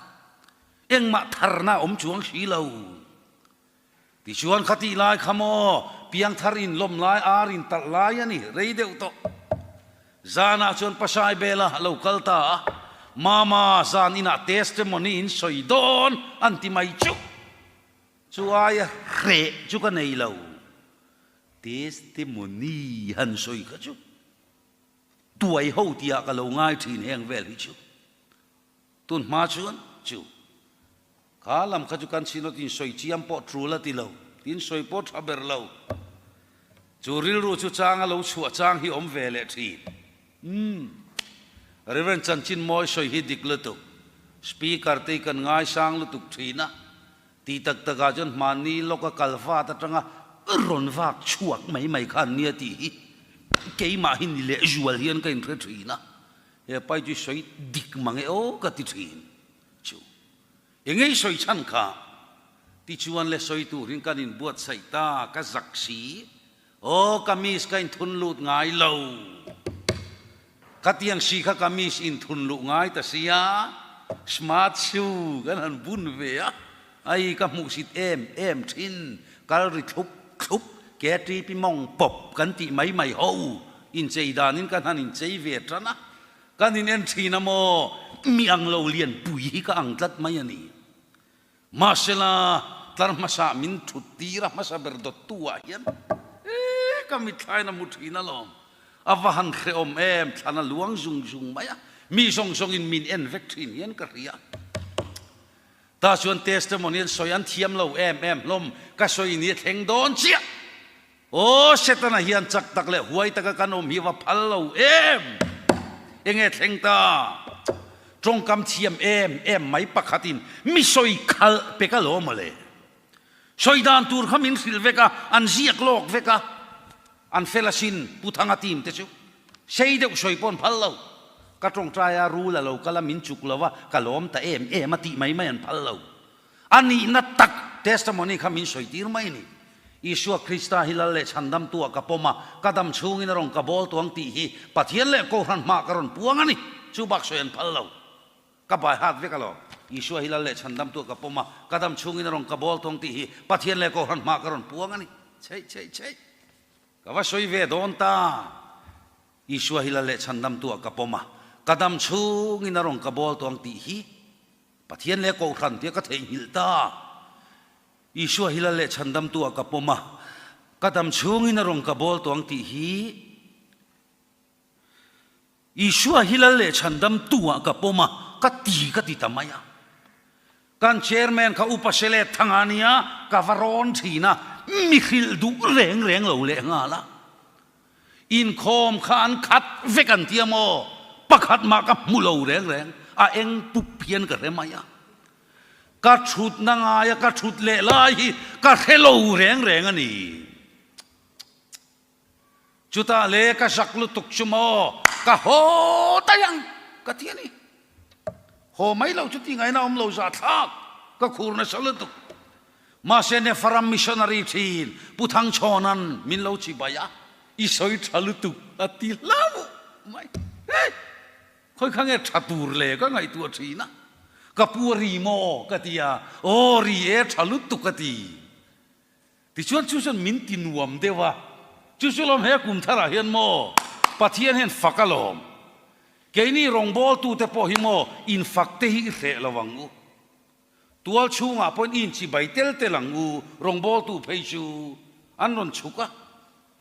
engmah tharna a awm chuang si lo. Tichuan kha tih lai kha maw piangthar in lawm lai ar in talh lai a ni rei deuh tawh. Zanah chuan Pasai Bela a lo kal ta a, Mama zan inah testimony in sawi dawn an ti mai chu. Chu aia hreh chu ka nei lo. Testimony han sawi kha chu tuai ho tihah ka lo ngai thin heng vel hi chu. Tun hma chuan chu kha lam kha chu kan chhinawt in sawi chiam pawh tul a ti lo, tin sawi pawh tha ber lo. Chu rilru chu chang a lo chhuah chang hi awm ve leh thin. Umm. Reverend Chanchin Mawi sawi hi dik lutuk. Speaker te hi kan ngaisang lutuk thin a. Tih tak takah chuan hmanni lawka kal vat atanga rawn vak chhuak mai mai kha an nia tih hi keimah hi ni leh zual hian ka inhre thin a. He pai chu sawi dik mang e aw ka ti thin chu. Engei sawi chhan kha tichuan le sawi turin kan inbuatsaih ta ka zak si. Aw kamis ka inthun lut ngai lo. Khatiang si kha kamis inthun luh ngai ta sia smart shoe kan han bun ve a. Ai ka hmuhsit em em thin, kal ri thlup thlup, KTP mawng pawp kan tih mai mai ho, inchei danin kan han inchei ve tan a, kan in en thin a maw, mi ang lo lian pui hi ka ang tlat mai a ni. Mahsela, tlar hmasa min thut tir a hmasa ber dawttu ah hian e ka mitthlain a hmu thin alawm, a va han hrehawm em, thlan a luang zung zung mai a, mi zawng zawngin min en vek thin hian ka hria. Tah chuan testimony an sawi an thiam lo em em hlawm, ka sawi ni a thleng dawn chiah. Aw Setana hian chak tak leh huai taka kan awm hi va phal lo em! Enge thleng ta? Tawngkam thiam em em mai pakhatin mi sawi khalh pe ka lo mawle. Sawi dan tur kha min hrilh vek a, an ziak lawk vek a. An fel asin Pu Thanga team te chu. Sei deuh sawi pawh an phal lo. Ka tawngtai a rul a lo kal a min chuk lo a, ka lawm ta em em a tih mai mai an phal lo. A nihna tak testimony kha min sawi tir mai a ni. Isua Krista hi Lal leh Chhandamtu ah ka pawm a, ka dam chhungin a rawn ka bawl tuang tih hi Pathian leh Kohhran hmaah ka rawn puang a ni. Chu bak sawi an phal lo. Ka bai hat vek alawm. Isua hi Lal leh Chhandamtu ah ka pawm a, ka dam chhungin a rawn ka bawl tuang tih hi Pathian leh Kohhran hmaah ka rawn puang a ni. Chheih chheih chheih. Ka va sawi ve dawn ta. Isua hi Lal leh Chhandamtu ah ka pawm a, ka dam chhungin a rawn ka bawl tuang tih hi Pathian leh Kohhran tia ka theihnghilh ta. Isua hi Lal leh Chhandamtu ah ka pawm a, ka dam chhungin a rawn ka bawl tawh ang tih hi Isua hi Lal leh Chhandamtu ah ka pawm a, ka ti ka ti ta mai a. Kan Chairman kha Upa Selet Thanga a nia, ka va rawn thin a, mi hrilh duh reng reng lo leh nghal a. Inkhawm kha an khat vek an tia maw? Pakhat mah ka hmu lo reng reng, a eng pup hian ka hre mai a. Ka thutna ngaia ka thut leh lai hi ka hre lo reng reng a ni. Chutah le ka zak lutuk chu maw ka haw daih ang ka ti a ni. Haw mai lo chu ti ngaina awm lo zahthlak ka khur nasa lutuk. Mahse Nepharam missionary thin Pu Thangchhawnan min lo chibai a, i sawi tha lutuk a ti hlauh mai. Hei! Khawi kha nge tha tur le ka ngaihtuah thin a, ka pu a ri maw ka ti a, aw ri e tha lutuk a ti. Tichuan chu chuan min ti nuam deuh a, chu chu lawm he kum tharah hian maw Pathian hian fak a lawm. Keini rawngbawltute pawh hi maw infak te hi i hreh lo ang u. Tual chhungah pawhin i inchibai tel tel ang u, rawngbawltu phei chu an rawn chhuk a,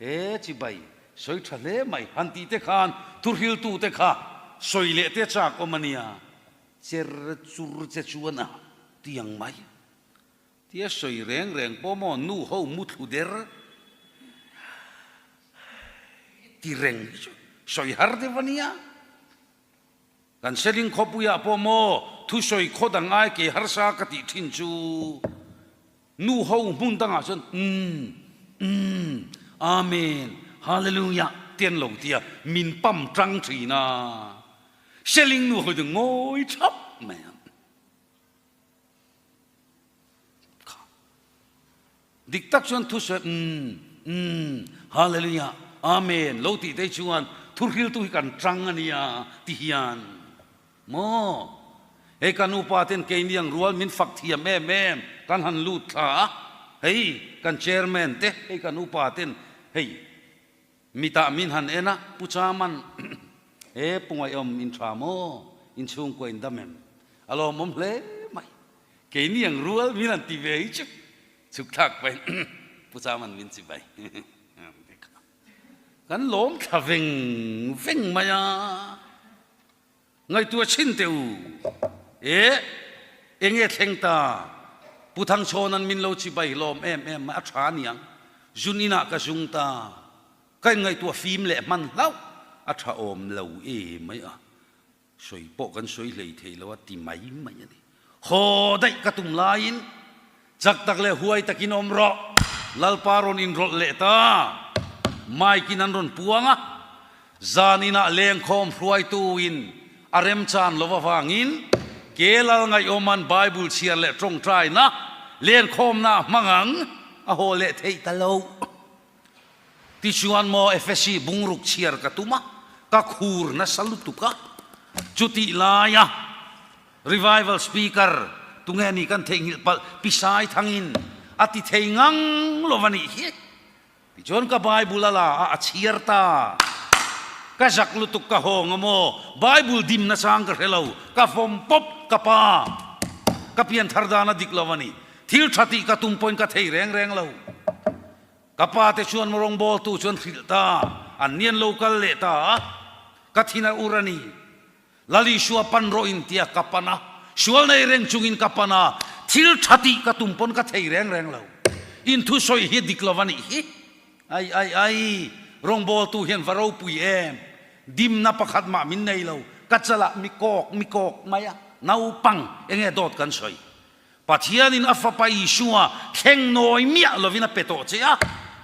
He chibai sawi tha hle mai han tih te khan thuhriltute kha sawi leh te chak awm a nia, cher chur che chuan a ti ang mai. Tia sawi reng reng pawh maw nu ho muthlu der ti reng hi chu sawi har deuh a nia. Kan Seling khawpuiah pawh maw thusawi khaw dang ai kei harsa ka tih thin chu nu ho hmun dangah chuan umm umm Amen Hallelujah ti an lo tia min pam tang thin a, Seling nu ho chu ngawi thap mai a. Kha. Dik tak chuan thusawi umm umm Hallelujah Amen lo tih te chuan thuhriltu hi kan tang a nia ti hian maw hei kan upa ten keini ang rual min fak thiam em em kan han lut thla a hei kan chairman te hei kan upa ten hei Mitah min han en a, Pu Chaman, he Pu Ngaihawm in tha maw? In chhungkua in dam em? A lawmawm hle mai. Keini ang rual min han ti ve hi chu chhuk thlak pahin Pu Chaman min chi bai kan lawm thla veng veng mai a. Ngaihtuah chhin teh u. E, enge thleng ta? Pu Thangchhawna'n min lo chibai hlawm em em mai, a tha aniang. Zun inah ka zung ta. Ka inngaihtuah fim leh hman hlauh, a tha awm lo e mai a. Sawi pawh kan sawi hlei thei lo a ti mai mai a ni. Haw daih ka tum laiin Chak tak leh huai takin awm rawh, Lalpa rawn inrawlh leh ta. Mike in an rawn puang a, zan inah lengkhawm hruaituin a remchan lo avangin ke lal ngaihawman Bible chhiar leh tawngtaina lenkhawmna a hmang ang a haw leh theih ta lo. Tichuan maw Efesi bungruk chhiar ka tum a, ka khur nasa lutuk a, chutih laia Revival Speaker. Tunge a nih kan theihnghilh palh Pi Saithangin a ti thei ngang lo va nih hi. Tichuan ka Bible a la a, a chhiar ta. Ka zak lutuk ka hawng a maw? Bible dimna chang ka hre lo, ka vawm pawp ka pa. Ka pianthar dan a dik lo a ni. Thil tha tih ka tum pawhin ka thei reng reng lo. Ka pa te chuan rawngbawltu chuan hrilh ta, an ni an lo kal leh ta a, ka thin a ur a ni. Lal Isua pan rawh in tia ka pan a, sual nei reng chungin ka pan a, thil tha tih ka tum pawn ka thei reng reng lo. In thusawi hi dik lo a nih hi. Ai ai ai, rawngbawltu hian va ropui em, dimna pakhat mah min nei lo, ka chalah mi kawk mi kawk mai a, naupang enge dawt kan sawi. Pathianin a Fapa Isua thleng nawi miah lovin a pe tawh che a,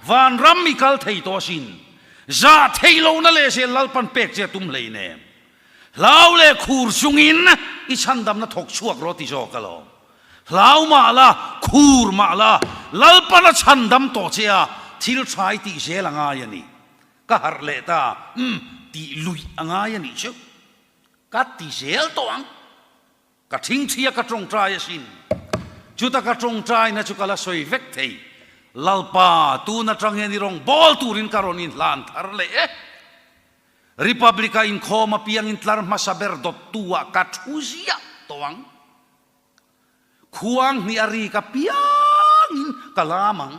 vanram i kal thei tawh asin. Zah theih lohna leh zel Lalpan pek che a tum hlei nem. Hlau leh khur chungin i chhandamna thawk chhuak rawh ti zawk alawm. Hlau mah la, khur mah la, Lalpan a chhandam tawh che a, thil tha i tih zel a ngai a ni. Ka harh leh ta, umm, tih luih a ngai a nih chu. Ka ti zel tawh ang. Ka thingthia ka tawngtai asin. Chuta ka tawngtaina chu ka la sawi vek thei. Lalpa, tun atang hian i rawn bawl turin ka rawn inhlan thar leh e. Republic-a inkhawm apiangin tlar hmasa ber dawttu-ah ka thu ziah tawh ang. Khuang hnih a rik apiangin ka lam ang.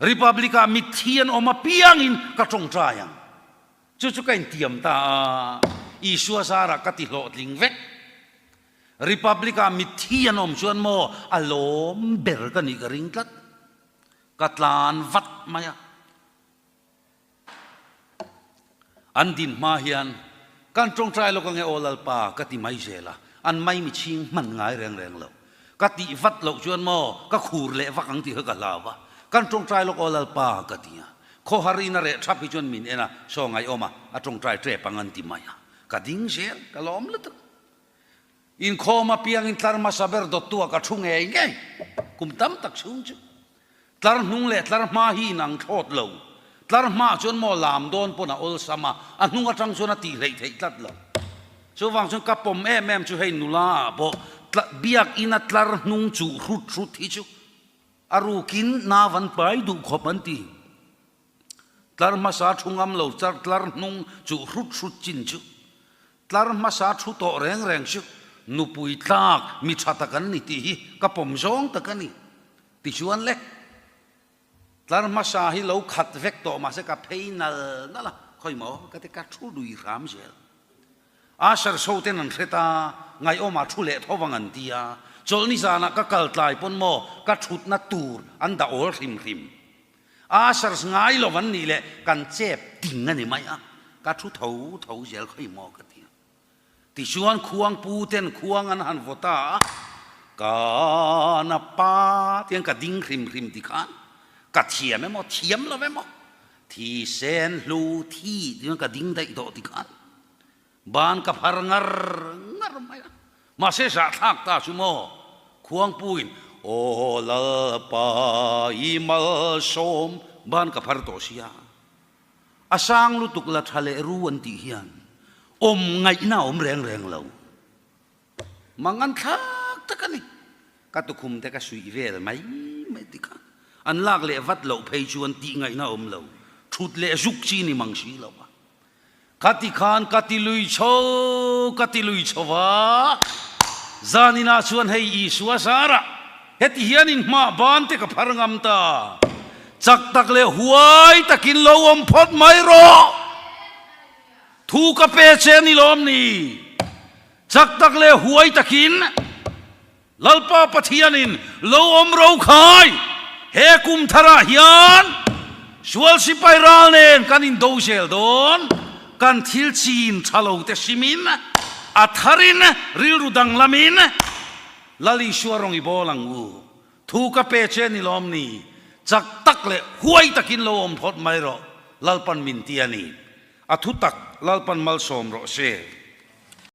Republic-ah mitthi an awm apiangin ka tawngtai ang. Chu chu ka intiam ta a, Isua zarah ka ti hlawhtling vek. Republic-ah mitthi an awm chuan maw a lawm ber ka nih ka ring tlat. Ka tlan vat mai a. An din hma hian kan tawngtai lawk ange aw Lalpa ka ti mai zel a, an maimi chhing hman ngai reng reng lo. Ka tih vat loh chuan maw ka khur leh vak ang tih kha ka hlau a, kan tawngtai lawk aw Lalpa ka ti a. Khawhar in a reh thap hi chuan min en a, saw ngaihawm a, a tawngtai tep ang an ti mai a. Ka ding zel, ka lawm lutuk. Inkhawm apiangin tlar hmasa ber dawttu ah ka thu ngei ngei, kum tam tak chhung chu. Tlar hnung leh tlar hma hi inang thlawt lo. Tlar hmaah chuan maw lam dawn pawn a awlsam a, a hnung atang chuan a tih hleih theih tlat lo. Chuvang chuan ka pawm em em chu hei nula ah pawh biak ina tlar hnung chuh hrut hrut hi chu A rukin nau an pai duh khawp an ti. Tlar hmasa thu ngam lo char tlar hnung chuh hrut hrut chin chu. Tlar hmasa thu tawh reng reng chu nupui tlak mi tha tak an ni tih hi ka pawm zawng tak a ni. Tichuan le, tlar hmasa hi lo khat vek tawh mahse ka phei nal nal a, khawi maw ka ti ka thu lui hram zel. Asher so ten an hre ta, ngaihawmah thu leh tho vang an ti a, chawlhni zanah ka kal tlai pawn maw ka thutna tur an dah awl hrim hrim. Ashers ngai lo an nih leh kan chep ting a ni mai a, ka thu tho tho zel khawi maw ka ti a. Tichuan khuang pu ten khuang an han vaw ta a, ka na pa tiang ka ding hrim hrim tikhan ka thiam emaw thiam lo emaw Thi sen hlu thi tiin ka ding daih tawh tikhan ban ka phar ngar ngar mai a. Mahse zahthlak ta chu maw Khuangpuiin Aw Lalpa i malsawm ban ka phar tawh sia. A sang lutuk la tha leh ru an tih hian awm ngaihna a awm reng reng lo. Mang an thlak tak a ni. Ka tukhum te ka suih vel mai mai tikha an lak leh vat loh phei chuan tih ngaihna a awm lo, thut leh zuk chi ni mang si lo a. Ka ti khan ka ti lui chho, ka ti lui chho va, zaninah chuan hei Isua zarah heti hian inhmah ban te ka phar ngam ta, chak tak leh huai takin lo awm phawt mai rawh, thu ka pe che ni lawm ni? Chak tak leh huai takin Lalpa Pathianin lo awm ro khai, he kum tharah hian sual sipai ral nen kan indo zel dawn, kan thil chin tha lo te hrimin a tharin rilru danglamin Lal Isua rawng i bawl ang u. Thu ka pe che ni lawm ni, chak tak leh huai takin lo awm phawt mai rawh, Lalpan min ti a ni. A thu tak Lalpan malsawm rawh se.